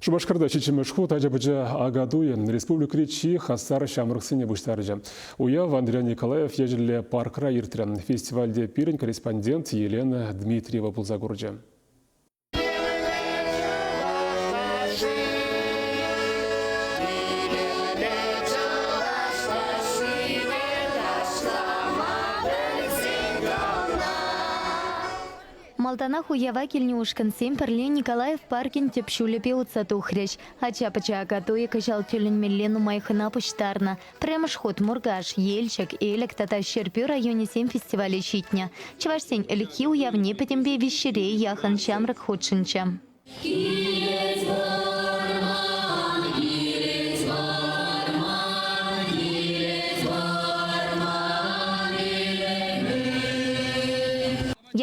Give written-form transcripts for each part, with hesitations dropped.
Шупашкарта ҫиччӗмӗш хут ача-пӑча Акатуйӗ республикӑри чи хастар ҫамрӑксене пуҫтарчӗ. Уяв Андриян Николаев ячӗллӗ паркра иртрӗ. Фестивальте пирӗн корреспондент Елена Дмитриева пулса курчӗ. Малтанах уява килнӗ ушкӑнсем пӗрле Николаев паркӗн тӗп ҫулӗпе утса тухрӗҫ. Ача-пӑча Акатуйӗ кӑҫал тӗлӗнмелле нумай хӑна пуҫтарнӑ. Пӗрремӗш хут Муркаш, Елчӗк, Элӗк тата Ҫӗрпӳ районӗсем фестивале ҫитнӗ. Чӑвашсен ӗлӗкхи уявне пӗтӗмпе виҫҫӗре яхӑн ҫамрӑк хутшӑнчӗ. Килет вӑрман, килет вӑрман, килет вӑрман илемӗ.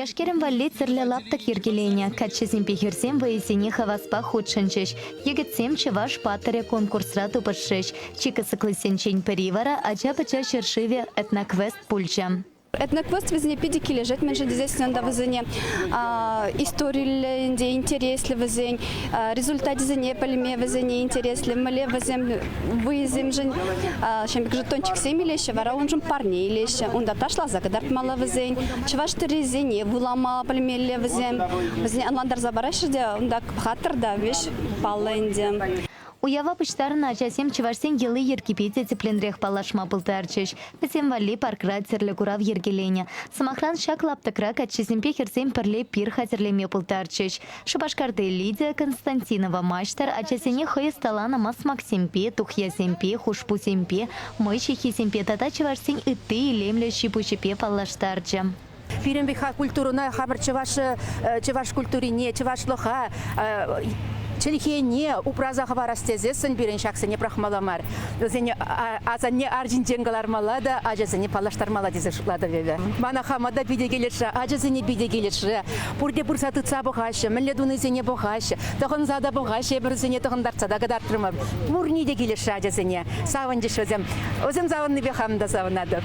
Яш-кӗрӗм валли тӗрлӗ лаптӑк йӗркеленӗ. Каччӑсемпе хӗрсем вӑйӑсене хаваспах хутшӑнчӗҫ. Йӗкӗтсем Чӑваш паттӑрӗ конкурсра тупӑшрӗҫ. Чи кӑсӑклисенчен пӗри вара ача-пӑча ҫӗршывӗ этноквест пулчӗ. Этноквест вӗсене питӗ килӗшет, мӗншӗн тесессӗн унта вӗсене историллӗ ӗнтӗ интереслӗ вӗсен, результачӗсене пӗлме вӗсене интереслӗ, мӗнле вӗсем вӑйӑсемшӗн ҫавӑн пек жетончиксем илеҫҫӗ, вара уншӑн парне илеҫҫӗ. Унта ташласа кӑтартмалла вӗсен, чӑваш тӗррисене вулама пӗлмелле вӗсем. Вӗсене ӑнлантарса параҫҫӗ те, унта пӑхаттӑр та веҫ паллӑ ӗнтӗ. Уява пуҫтарӑннӑ ачасем чӑвашсен йӑли-йӗркипе те тӗплӗнрех паллашма пултарчӗҫ. Вӗсем валли паркра тӗрлӗ курав йӗркеленӗ. Сӑмахран, ҫак лаптӑкра каччӑсемпе хӗрсем пӗрле пир хатӗрлеме пултарчӗҫ. Шупашкарти Лидия Константинова маҫтӑр ачасене хӑй ӑсталанӑ масмаксемпе, тухьясемпе, хушпусемпе, мӑй ҫыххисемпе тата чӑвашсен ытти илемлӗ ҫи-пуҫӗпе паллаштарчӗ. Пирӗн пек культурӑна хамӑр чӑваш чӑваш культурине, чӑвашлӑха, чӗлхене упраса хӑварас тесессӗн пирӗн ҫаксене пӑрахмалла мар. Вӗсене асанне арчинчен кӑлармалла та ачасене паллаштармалла тесе шутлатӑп эпӗ. Мана хама та питӗ килӗшрӗ, ачасене питӗ килӗшрӗ. Пурте пырса тытса пӑхаҫҫӗ, мӗнле тунисене пӑхаҫҫӗ, тӑхӑнса та пӑхаҫҫӗ, эпир вӗсене тӑхӑнтартса та кӑтартрӑмӑр. Пурне те килӗшрӗ ачасене. Савӑнчӗҫ вӗсем. Вӗсем савӑннипе хам та савӑнатӑп.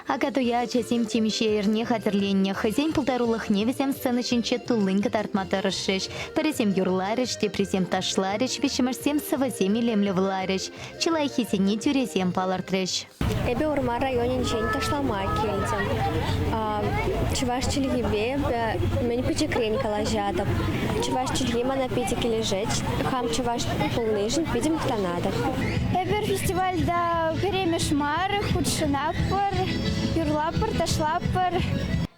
Акатуя ачасем темиҫе эрне хатӗрленнӗ. Хӑйсен пултарулӑхне вӗсем сцена ҫинче туллин кӑтартма тӑрӑшрӗҫ. Пӗрисем юрларӗҫ, теприсем ташларӗҫ, виҫҫӗмӗшсем сӑвӑсем илемлӗ вуларӗҫ. Чи лайӑххисене тӳресем палӑртрӗҫ. Эпӗ Вӑрмар районӗнчен ташлама килтӗм. Чӑваш чӗлхипе эпӗ мӗн пӗчӗкрен калаҫатӑп. Чӑваш чӗлхи мана питӗ килӗшет. Хам чӑваш пулнишӗн питӗ мухтанатӑп. Эпир фестивальта пӗрремӗш мар хутшӑнатпӑр, юрлатпӑр, ташлатпӑр.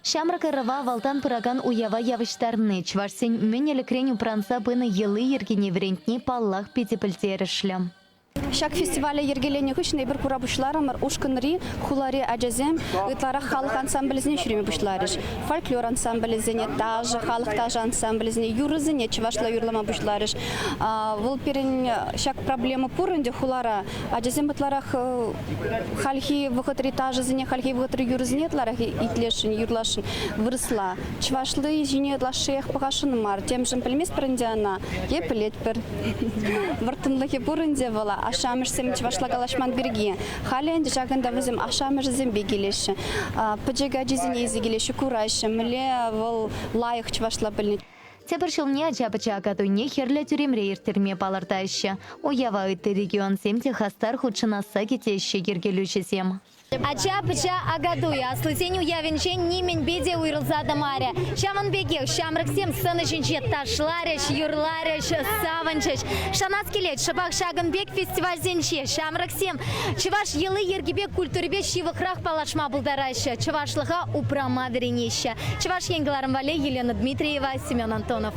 Ҫамрӑк ӑрӑва авалтан пыракан уява явӑҫтарни, чӑвашсен мӗн ӗлӗкрен упранса пынӑ йӑли-йӗркине вӗрентни, паллах, питӗ пӗлтерӗшлӗ. Ҫак фестивале йӗркеленӗ хыҫҫӑн эпир кура пуҫларӑмӑр. Ушкӑнри, хулари ачасем ытларах халӑх ансамблӗсене ҫӳреме пуҫларӗҫ. Фольклор ансамблӗсене, ташӑ, халӑх ташӑ ансамблӗсене, юрӑсене чӑвашла юрлама пуҫларӗҫ. Вӑл пирӗн ҫак проблема пур ӗнтӗ хулара. Ачасем ытларах хальхи вӑхӑтри ташӑсене, хальхи вӑхӑтри юрӑсене ытларах итлесшӗн, юрласшӑн вырӑсла. Чӑвашли ҫине ытлашшиех пӑхасшӑн мар. Темшӗн пӗлместпӗр ӗнтӗ ӑна. Е пӗлетпӗр. Вӑрттӑнлӑхӗ пур ӗнтӗ вӑл, ашшӗ-амӑшсем чӑвашла калаҫман пирки. Халӗ ӗнтӗ ҫакӑнта вӗсем ашшӗ-амӑшӗсемпе килеҫҫӗ. Пӗчӗк ачисене илсе килеҫҫӗ, кураҫҫӗ, мӗнле вӑл лайӑх чӑвашла пӗлни. Тепӗр ҫулне ача-пӑча Акатуйне Хӗрлӗ тӳремре ирттерме палӑртаҫҫӗ. Уява ытти регионсем те хастар хутшӑнасса кӗтеҫҫӗ йӗркелӳҫӗсем. Ача-пӑча Акатуй аслисен уявӗнчен нимӗнпе те уйрӑлса тӑмарӗ. Ҫавӑн пекех ҫамрӑксем сцена ҫинче ташларӗҫ, юрларӗҫ, савӑнчӗҫ. Шанас килет, шӑпах ҫакӑн пек фестивальсенче ҫамрӑксем чӑваш йӑли-йӗркипе культурипе ҫывӑхрах паллашма пултараҫҫӗ, чӑвашлӑха упрама вӗренеҫҫӗ. Чӑваш Ен кӑларӑм валли Елена Дмитриева, Семен Антонов.